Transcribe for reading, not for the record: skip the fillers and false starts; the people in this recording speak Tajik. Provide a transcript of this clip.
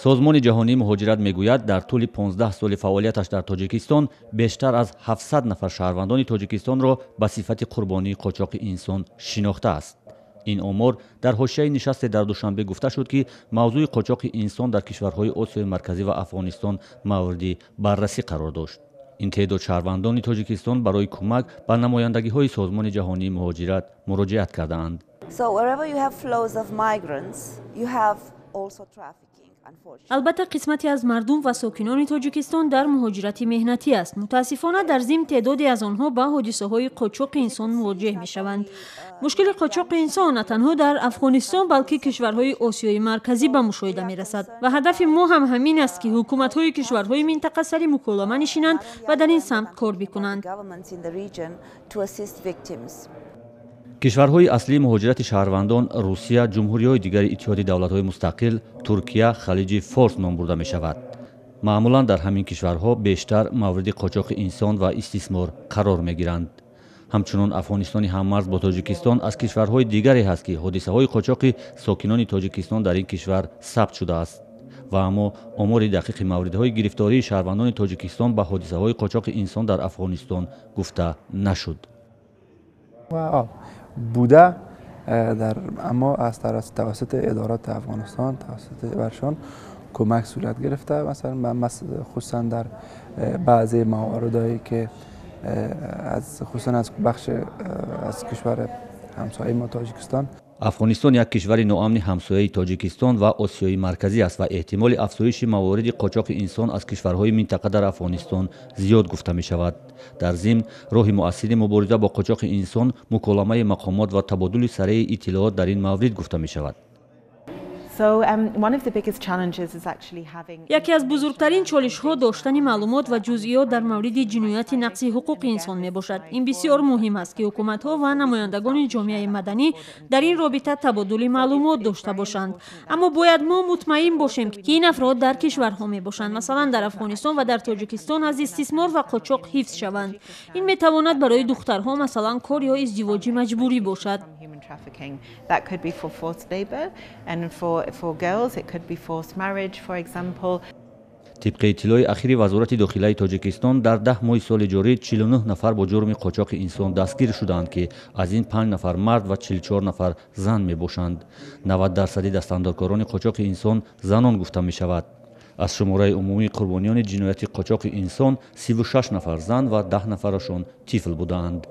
Созмони ҷаҳонии муҳоҷират мегӯяд, дар тӯли 15 соли фаъолияташ дар Тоҷикистон бештар аз 700 нафар шаҳрвандони Тоҷикистонро ба сифати қурбонии қочоқи инсон шинохтааст. Ин омор дар ҳошияи нишасте дар Душанбе гуфта шуд, ки мавзӯи қочоқи инсон дар кишварҳои Осиёи Марказӣ ва Афғонистон мавриди баррасӣ қарор дошт. Ин теъдод шаҳрвандони Тоҷикистон барои кӯмак ба намояндагиҳои Созмони ҷаҳонии муҳоҷират муроҷиат кардаанд. So wherever you have flows of migrants, you have also trafficking. Албатта, қисмате аз мардум ва сокинони Тоҷикистон дар муҳоҷирати меҳнатӣ аст. Мутаассифона, дар зимн теъдоде аз онҳо ба ҳодисаҳои қочоқи инсон мувоҷеҳ мешаванд. Мушкили қочоқи инсон на танҳо дар Афғонистон, балки кишварҳои Осиёи Марказӣ ба мушоҳида мерасад ва ҳадафи мо ҳам ҳамин аст, ки ҳукуматҳои кишварҳои минтақа сари муколама нишинанд ва дар ин самт кор бикунанд. Кишварҳои аслии муҳоҷирати шаҳрвандон Русия, ҷумҳуриҳои дигари Иттиҳоди давлатҳои мустақил, Туркия, Халиҷи Форс ном бурда мешавад. Маъмулан дар ҳамин кишварҳо бештар мавриди қочоқи инсон ва истисмор қарор мегиранд. Ҳамчунон Афғонистони ҳаммарз бо Тоҷикистон аз кишварҳои дигаре ҳаст, ки ҳодисаҳои қочоқи сокинони Тоҷикистон дар ин кишвар сабт шудааст. Ва аммо омори дақиқи мавридҳои гирифтории шаҳрвандони Тоҷикистон ба ҳодисаҳои қочоқи инсон дар Афғонистон гуфта нашуд. بوده در اما از توسط ادارات افغانستان، توسط برشان کمک صورت گرفته. مثلا خصوصا در بعضی مواردهایی که از خصوصا از بخش از کشور همسایه ما تاجیکستان. Афғонистон як кишвари ноамни ҳамсояи Тоҷикистон ва Осиёи Марказӣ аст ва эҳтимоли афзоиши мавориди қочоқи инсон аз кишварҳои минтақа дар Афғонистон зиёд гуфта мешавад. Дар зимн, роҳи муассири мубориза бо қочоқи инсон муколамаи мақомот ва табодули сареи иттилоот дар ин маврид гуфта мешавад. Яке аз бузургтарин чолишҳо доштани маълумот ва ҷузъиёт дар мавриди ҷинояти нақзи ҳуқуқи инсон мебошад. Ин бисёр муҳим аст, ки ҳукуматҳо ва намояндагони ҷомеаи маданӣ дар ин робита табодули маълумот дошта бошанд. Аммо бояд мо мутмаин бошем, ки ин афрод дар кишварҳо мебошанд, масалан, дар Афғонистон ва дар Тоҷикистон, аз истисмор ва қочоқ ҳифз шаванд. Ин метавонад барои духтарҳо, масалан, кор ё издивоҷи маҷбурӣ бошад. Trafficking. That could be for forced labor, and for girls, it could be forced marriage, for example. Тибқи иттилои ахири Вазорати дохилаи Тоҷикистон, дар 10 моҳи соли ҷорӣ 49 нафар бо ҷурми қочоқи инсон дастгир шудаанд, ки аз ин 5 нафар мард ва 44 нафар зан мебошанд. 90 дарсади дастандоркорони қочоқи инсон занон гуфта мешавад. Аз шумораи умумии қурбониёни ҷинояти қочоқи инсон 36 нафар зан ва 10 нафарашон тифл будаанд.